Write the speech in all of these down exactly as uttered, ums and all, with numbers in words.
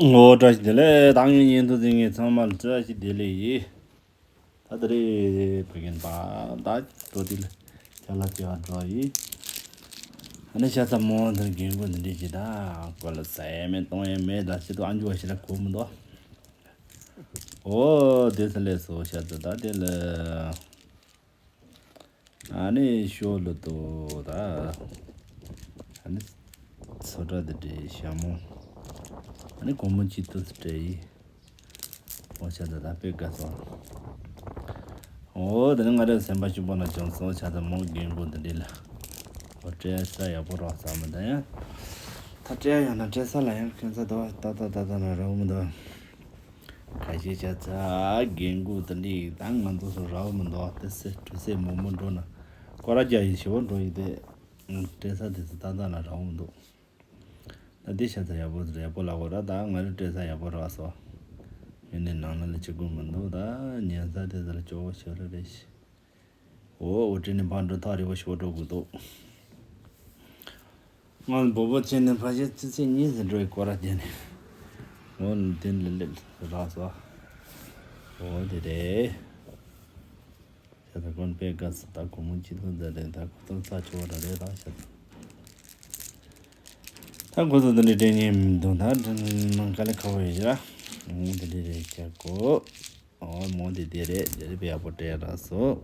ངོ་བཀྲ་ཤིས་བདེ་ལེགས། ད་ངའི་བརྙན་ཐུང་འཛིན་མཁན་ཚང་མ་ལ་བཀྲ་ཤིས་བདེ་ལེགས་ཡིན། ད་དེ་རིང་བོད་རྒན་པ་ད་འགྲོ་དུས་ལ་ཅ་ལག་སྐྱེལ་བར་འགྲོ་ཡིན། ཨ་ནི་ཤ་ཚ་མོ་འདིར་རྒན་རྒོན་འདི་འདྲས་ཅིག་ད་ཁོ་ལ་ཟ་ཡས་མེད་གཏོང་ཡས་མེད། ད་ཅི་ཐུབ་ཨ་མཆོག་ཞེ་དྲག་གོ་མི་འདུག་ཨོ་དེ་ཚོ་ལས་སོ་ཤ་ཚ་ད་དེ་ལ། ཨ་ནི་ཤོ་ལོ་ཏོ་ད། ཨ་ནི་ཚོ་གྲྭ་དེ་འདྲའི་ཞྭ་མོ། ཨ་ནི་གོང་མོ་གཅིག་ཏུ་སྤྲད་ཡིན། ཨོ་ཤ་ཚ་ད་དཔེ་དགའ་སོང་། ཨོ་དེ་ནི་ང་རའི་སེམས་པ་སྐྱིད་པོ་ན་བྱུང་སོང་། ཤ་ཚ་མོ་རྒན་རྒོན་དེ་འདྲའི་ལ། ཨོ་སྤྲད་ས་ཡག་པོ་རག་ས་མི་འདུག་ཡ། ད་སྤྲད་ཡོང་ན་སྤྲད་ས་ལ་ཡང་ཁྱོད་ཚ་དོ་ད་ད་ད་ད་ན་རག་མི་འདུག་ཁ་ཤས་ཤ་ཚ་རྒན་རྒོན་དེ་འདྲའི་ད་ང་ཚོ་སུ་རག་མི་འདུག་དེ་སེ་གྲུ་སེ་མོག་མོག་འགྲོ་ན་སྐོར་ར་རྒྱག་ཡིན་ཞེ་བོ་འགྲོ་ཡིན་དེ། སྤྲད་ས་དེ་ཚོ་ཏག་ཏག་ལ་རག་མི་འདུག་ད་འདི་ཤ་ཚ་ཡག་པོ་ཡག་པོ་ལ་གོ་ར། ད་ང་རང་སྤྲད་ས་ཡག་པོ་རག་སོང་། ཡིན་ནའི་ནང་ལ་ལ་ཅི་དགོས་མི་འདུག་ད་ཉན་ས་དེ་ཚོ་ལ་སྐྱོ་བོ་ཞེ་ར་རེད་ཤི། འོ་འོ་དྲིན་ནི་ཕར་འགྲོ་ཐག་རིང་བོ་ཞིག་འགྲོ་དགོས་འདུག་ང་ལ་སྦོ་སྦོ་བྱས་ནས་ཕ་ཤེ་ཙི་ཙི་གཉིས་ཟིན་འགྲོ་ཡི་སྐོར་ར་བསྡད་ནས། འོ་འདི་ལ་སླེབས་རག་སོང་། འོ་དེ་རེད། ཤ་ཚ་ཀོན་པེ་ག་ས་ད་ཁོ་མོ་ཅི་ཐུག་ད་རེད། ད་ཁོ་ཐུག་ཚ་ཆུ་བ་ར་རེད་ར་ཤ་ཚ། ད་ཁོ་ཚོ་འདི་འདྲའི་དྲན་ཉེ་མི་འདུག་ད་དྲན་ནང་དཀའ་ལས་ཁག་པོ་ཡོད་ར། འོ་འདི་འདྲའི་རེད་ཀྱ་གོ། འོ་མོ་འདི་འདི་རེད། འདི་རེད་པའི་ཡག་པོ་སྤྲད་ར་སོ།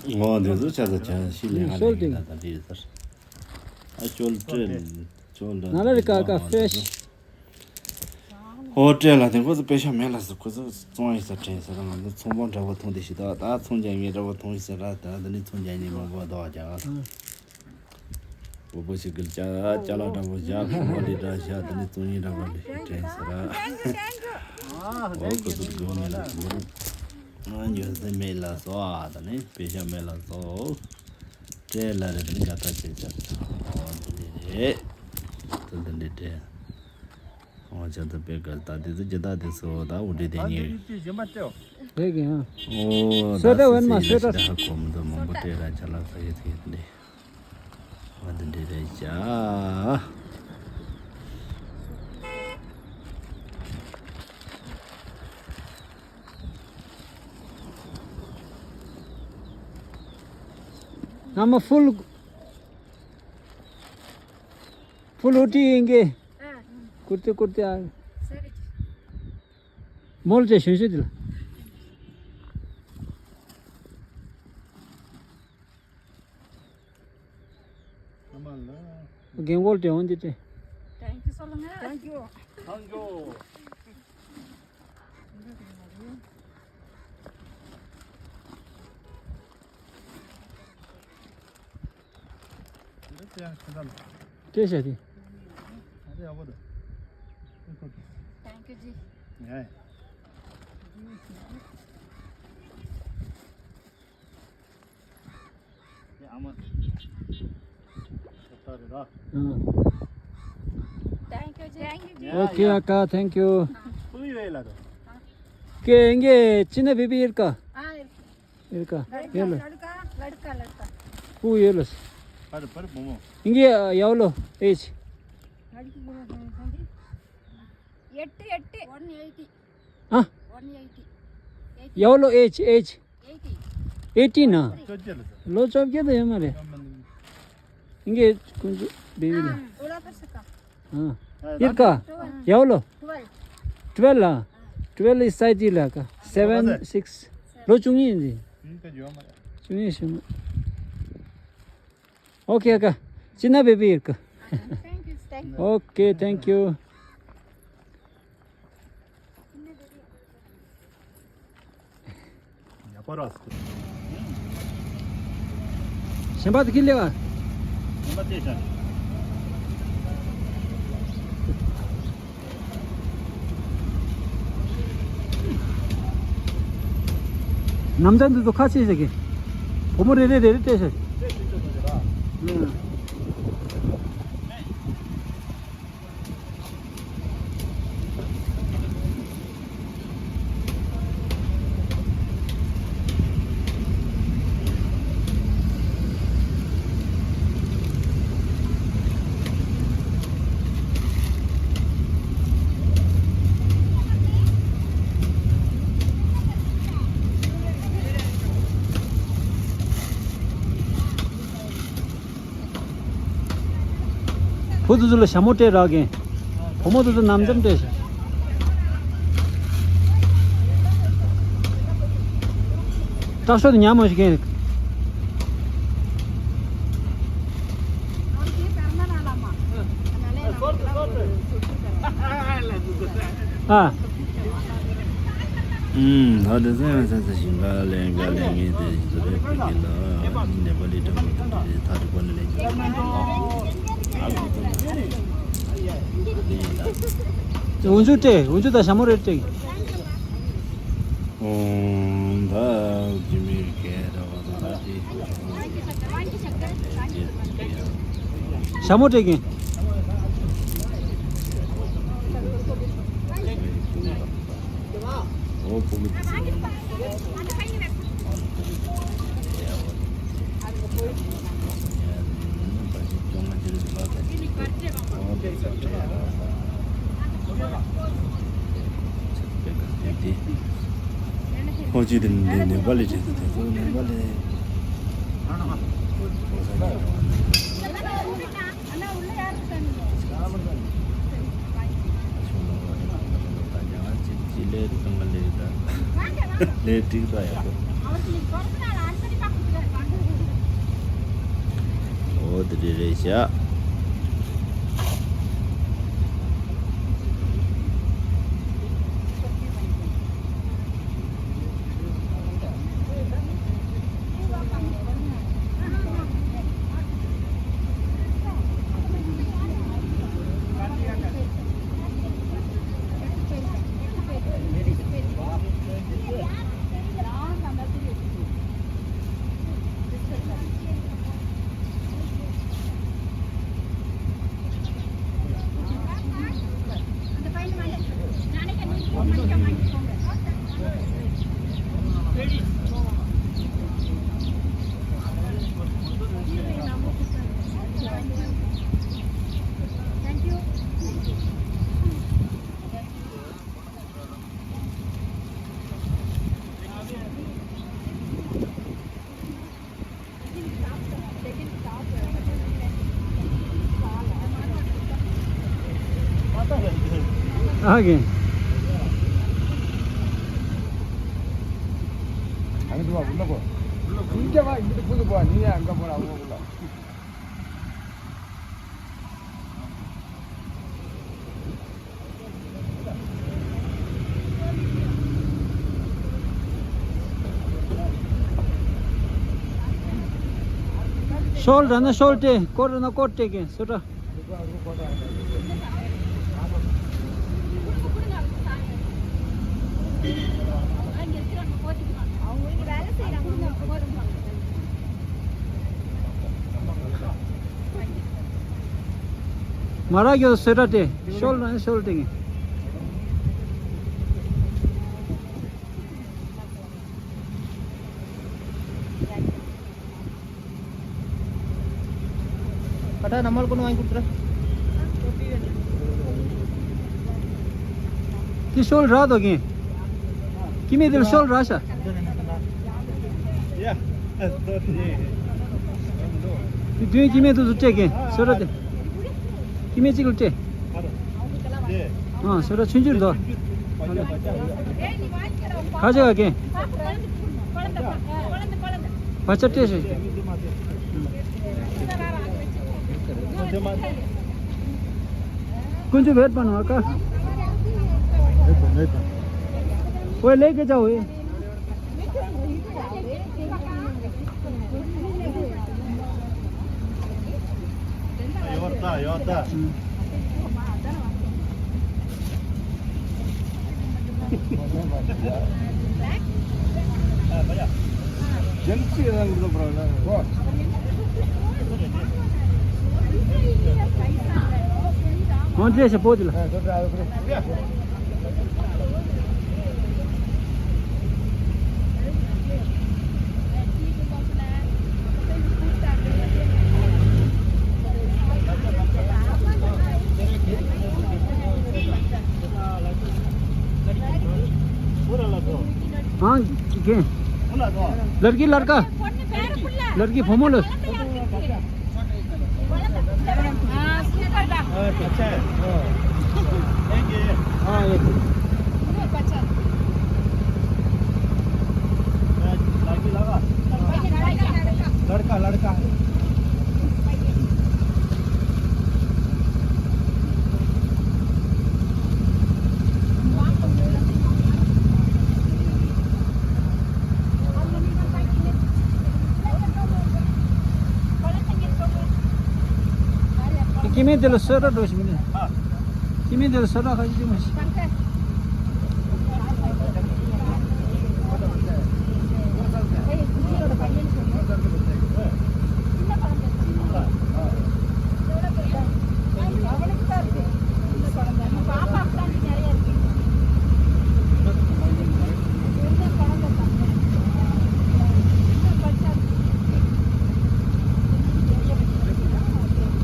ངོ་འདི་ཚོ་ཆ་ཚ་ཆ་ཤི་ལེ་ང་ལེ་ཡིན་ན་ད་འདི་ཡོད་ཟེར། ཨ་ཅོལ་སྤྲེལ་ཅོལ་ལ་ན་ལ་རི་ཀ་ཀ་ཧྥེ་ཤི། ཧོ་སྤྲེལ་ལ་དེ་ཁོ་ཚོ་པེ་ཤ་མེད་ལ་ཟེར། ཁོ་ཚོ་ཙོང་ཡི་ཟེར་དྲན་ཟེར། ང་ཚོ་ཚོང་པ་འདྲ་པོ་མཐོང་དེ་ཤི་ད་ད་ཚོང་རྒྱག་ངེས་འདྲ་པོ་མཐོང་ཡི་ཟེར། ད་ད་འདི་ནི་ཚོང་རྒྱག་ངེས་མང་པོ་ད་བ་རྒྱག་ཨ། སྤོ་སྤོ་ཞིག་གིས་ཅ་ཅ་ལག་འདྲ་པོ་བཞག་ཁོ་པ་ལི་འདྲ་བཞག་ད་ནི་ཙོང་ཡི་འདྲ་པོ་ལི་དྲན་ཟེར། ཨོ་ཁོ་ཚོ་སྒོ་ངེས་ལ་ཟེར། ང་ཉོ་ས་མེད་ལ་སོ་ཨ། ད་ནི་པེ་ཤ་མེད་ལ་སོ། སྤྲེལ་ལ་རེད། ད་ནི་དགའ་ཐག་ཆད་ཆད། ཨོ་འདི་ནི་རེད། ད་འདི་འདྲའི་སྤྲེལ། ཨོ་ཅག་ད་པེ་ག་ད་འདི་ཚོ་ཇི་ལྟ་འདི་ཚོ་ད་འུ་འདྲའི་དེ་ཉིད། རེད་གི་ཨ། ཨོ་སོ་ད་བན་མ་སོ་ད། ཧ་གོ་མི་འདུག་མང་པོ་སྤྲེལ་ར་ཅ་ལག་ས་ཡོད་ཐིག་འདི། ཨོ་འདི་འདྲའི་རེད་ཅག་ནམ་ཧྥུལ་ཧྥུལ་ཨུ་ཏི་ཡིན་གི། ཀུར་ཏི་ཀུར་ཏི་ཨ། མོལ་ཏེ་ཞུན་ཞུ་དི་ལ། རྒན་གོལ་ཏེ་འོན་ཏེ་ཏེ། Thank you. ཏེ་ཤ་ཏེ། Thank you. Thank you. ཨོ་ཁེ་ཨ་ཀ། Thank you. ཀེ་ཨེ་ཀེ་ཅི་ན་བི་བི་ཨིར་ཀ། ཨིར་ཀ། ཡོ་ལོ། ཀུ་ཡོ་ལོ། ཨིན་གེ་ཡའོ་ལོ། ཨེཇ། எட்டு எட்டு. One eighty. ཨ། ཡའོ་ལོ་ཨེཇ། ཨེཇ། ཨེ་ཊིན་ན། ལོ་བཅོ་བརྒྱད་དུ་ཡོད་མ་རེད། ཨིན་གེ་ཀུན་གྱི་བེ་བི་ལ། ཨ། ཨིར་ཀ། ཡའོ་ལོ། ཊུ་ཝེལ་ལ། ཊུ་ཝེལ་ཨི་སའི་ཏི་ལ་ཀ། སེ་བེན་སིགས། ལོ་བཅུ་གཉིས་ཡིན། བཅུ་གཉིས་ཤི་མ། ཨོ་ཁེ་ཀ། ཅི་ན་བེ་བི་ཨིར་ཀ། ཨོ་ཁེ། ཐེང་ཀྱུ། གཞན་པ་དེ་ཁྱི་ལེ་བ། གཞན་པ་དེ་ཤ། ནམ་ཟླ་འདི་ཚོ་ཁ་ཆེ་ཟེར་གི། བུ་མོ་རེ་རེ་རེ་རེ་སྤྲད་ཤག་བུ་དེ་ཚོ་ལ་ཞྭ་མོ་སྤྲད་རག་གིན། བུ་མོ་དེ་ཚོ་ནམ་འཛོམས་སྤྲད་ཤག་སྐྲ་ཤོག་དེ་ཉར་མ་ཤེས་གིན། ཨ། ཨུམ། ད་དེ་ཚོ་ཡང་ས་ས་ཞིང་ཁ་ལེན་ག་ལེན་ངེས་དེ་བཟོ་རེ་ཕུལ་གི་ལ་ནེ་པ་ལི་འདྲ་མོ་དང་དེ་ཐག་ཐུག་པ་ནི་ལེན་གི། འུ་ཆུ་སྤྲད། འུ་ཆུ་དང་ཞྭ་མོ་རེ་སྤྲད། ཨུམ། ད་ཇི་མི་གེ་འདྲ་བ་དང་ད་དེ། ཞྭ་མོ་སྤྲད་གིན། ཨོ་ཅི་དེ་ནི་ནེ་པ་ལི་རེད། དེ་ཚོ་ནེ་པ་ལི། ཨོ་དེ་རེད་རེད་ཤག་ཨ་གིན། ཤོལ་ར་ན་ཤོལ་ཏེ། ཀོར་ར་ན་ཀོར་ཏེ་གིན་སོ་ཏྲ། མ་ར་གྱོ་སོ་ཏྲ་ཏེ། ཤོལ་ན་ཤོལ་ཏེ་གིན། ཁ་ཏ་ན་མལ་ཀུན་ཝང་ཀུར་ཏྲ། ཏི་ཤོལ་ར་དོ་གིན། སྐྱེ་དམན་དེ་ལ་ཤོག་ར་ཤ། དེ་དུས་སྐྱེ་དམན་དེ་ཚོ་སྤྲད་མཁན་ཤོག་ར་དེ། སྐྱེ་དམན་གཅིག་ལ་སྤྲད། ཨ་ཤོག་ར་ཆུང་ཆུང་འདུག་ཁ་ཆེ་བ་མཁན། བ་ཅག་སྤྲད་ཤོག་དཀོན་མཆོག་བེད་པ་ནང་ཀ། ཝེ་ལེ་ཀེ་ཅའོ་ཝེ། ཡོད་ད་ཡོད་ད། हाँ, के? लड़की, लड़का? लड़की, फॉर्मल? हाँ, सुपर दा। अच्छा है। हाँ। एक ये। हाँ, एक। लड़की लगा। लड़का, लड़का। སྐྱེ་དམན་དེ་ལ་སོད་ར་འགྲོ་ཞིག་མིན་ནས། སྐྱེ་དམན་དེ་ལ་སོད་ར་ཁ་ཤས་ཅིག་མ་ཤེས།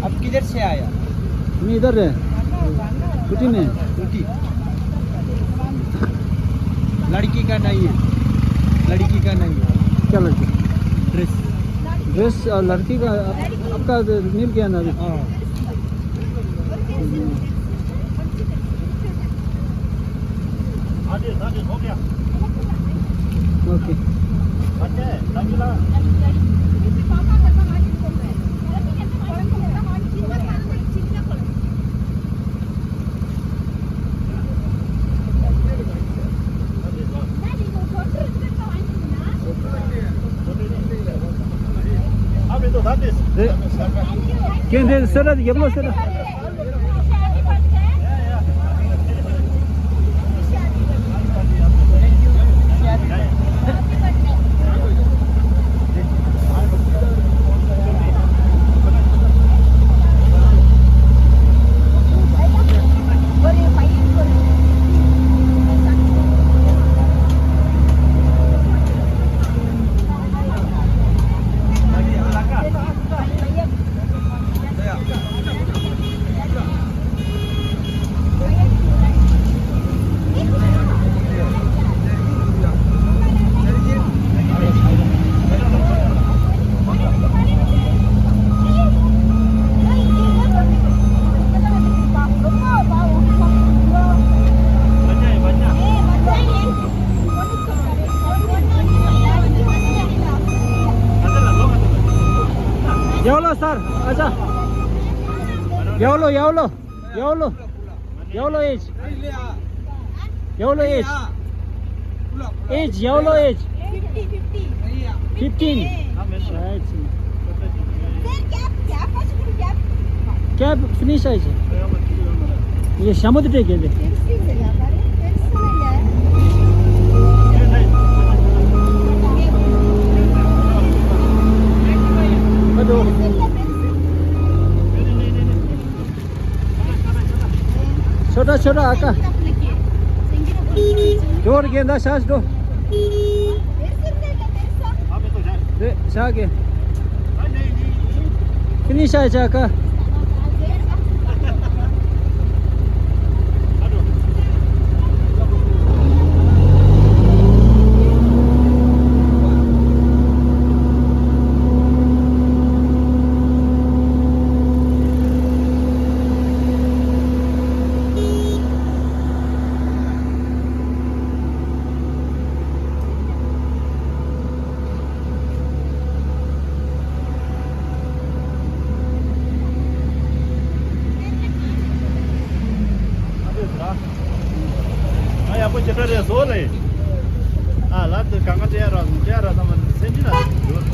आप किधर से आया? मैं इधर है। छुट्टी में। छुट्टी। लड़की का नहीं है। लड़की का नहीं है। क्या लड़की? ड्रेस। ड्रेस, अ, लड़की का, आप, आपका नेम क्या है ना अभी? हाँ। ओके। ཀྱེ་འདི་སོད་ར་དེ་ཡབ་ལོ་སོད་ར། ཡའོ་ལོ་སར། ཨ་ཅག་ཡའོ་ལོ། ཡའོ་ལོ། ཡའོ་ལོ། ཡའོ་ལོ་ཨེཇ། ཡའོ་ལོ་ཨེཇ། ཨེཇ། ཡའོ་ལོ་ཨེཇ། ཕིཕ་ཊིན། ཕིཕ་ཊིན། ཀེབ་ཕི་ནིཤ་ཨེཇ། ཡེ་ཤ་མོ་དེ་ཏྲེ་གེ་དེ། ཆོ་ཏྲ་ཆོ་ཏྲ་ཨ་ཀ། འགྲོ་ར་གེ་འདའ་ཤ་འགྲོ། རེ་ཤ་གེ། ཕི་ནི་ཤ་ཨ་ཀ། ཁོ་ཅི་འདྲ་རེད་བཟོ་ལེ། ཨ་ལ་དུ་གང་ག་ཏྲེ་ར་ཏྲེ་ར་ད་མ་སེམས་ཅི་ན་ཡོད་པ།